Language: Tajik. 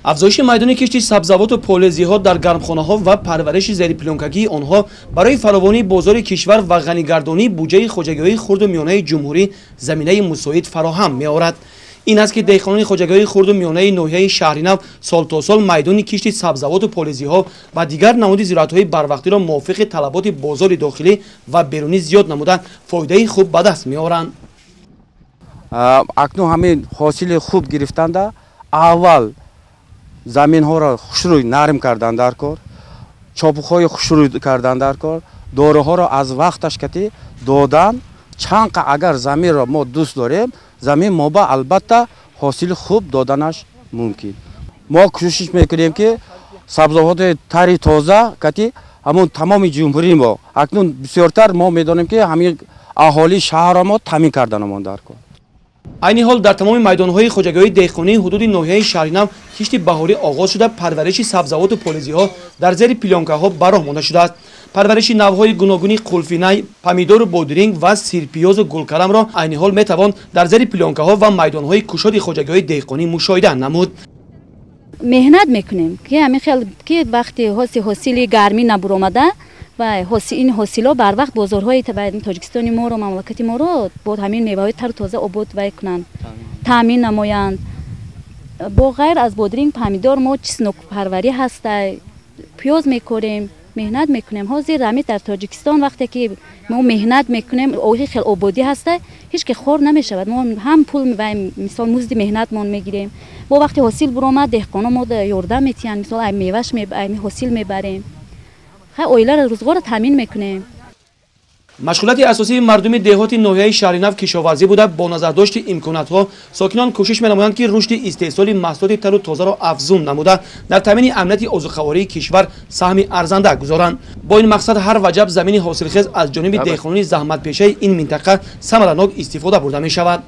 Афзоиши майдони кишти сабзавоту полезиҳо дар гармхонаҳо ва парвариши зерипленкагии онҳо барои фаровонии бозори кишвар ва ғанигардонии буҷаи хоҷагиҳои хурду миёнаи ҷумҳурӣ заминаи мусоид фароҳам меорад. Ин аст ки деҳқонони хоҷагиҳои хурду миёнаи ноҳияи Шаҳринав сол то сол майдони кишти сабзавоту полезиҳо ва дигар намуди зироатҳои барвақтиро мувофиқи талаботи бозори дохилӣ ва берунӣ зиёд намуда фоидаи хуб ба даст меоранд. Акнун ҳамин ҳосили хуб гирифтанда аввал заминҳоро хушрӯй нарм кардан дар кор, чопухҳои хушрӯй кардан дар кор, доруҳоро аз вақташ кати додан. Чанд агар заминро мо дӯст дорем, замин мо ба албатта ҳосили хуб доданаш мумкин. Мо кӯшиш мекунем, ки сабзавоти тари тоза кати ҳамун тамоми ҷумҳурии мо акнун бисёртар мо медонем, ки ҳамин аҳолии шаҳрро мо таъмин карданамон дар кор. Айни ҳол дар тамоми майдонҳои хоҷагиҳои деҳқонии ҳудуди ноҳияи Шаҳринав кишти баҳорӣ оғоз шуда, парвариши сабзавоту полезиҳо дар зери плёнкаҳо ба роҳ монда шудааст. Парвариши навъҳои гуногуни қулфинай, помидору бодиринг ва сирпиёзу гулкарамро айни ҳол метавон дар зери плёнкаҳо ва майдонҳои кушоди хоҷагиҳои деҳқонӣ мушоҳида намуд. Меҳнат мекунем, ки ҳамин хел ки вақти ҳосили гармӣ набуромада ва ин ҳосилҳо барвақт бозорҳои Тоҷикистони моро, мамлакати моро бо ҳамин меваҳои тару тоза обод вай кунанд, таъмин намоянд. Бо ғайр аз бодринг, помидор, мо чеснокпарварӣ ҳаста, пиёз мекорем, меҳнат мекунем. Ҳозир ҳамин дар Тоҷикистон вақте ки мо меҳнат мекунем, оҳи хел ободӣ ҳаста, ҳеҷ ки хор намешавад. Мо ҳам пул, мисол, музди меҳнатмон мегирем. Бо вақти ҳосил буромад, деҳқоно мо ёрдам метиҳанд, мисол, ай меваш, ай ҳосил мебарем, оиларо, рӯзғорро таъмин мекунем. Машғулияти асосии мардуми деҳоти ноҳияи Шаҳринав кишоварзӣ буда, бо назардошти имкониятҳо сокинон кӯшиш менамоянд, ки рушди истеҳсоли маҳсулоти тару тозаро афзун намуда, дар таъмини амнияти озуқавории кишвар саҳми арзанда гузоранд. Бо ин мақсад ҳар ваҷаб замини ҳосилхез аз ҷониби деҳқонони заҳматпешаи ин минтақа самаранок истифода бурда мешавад.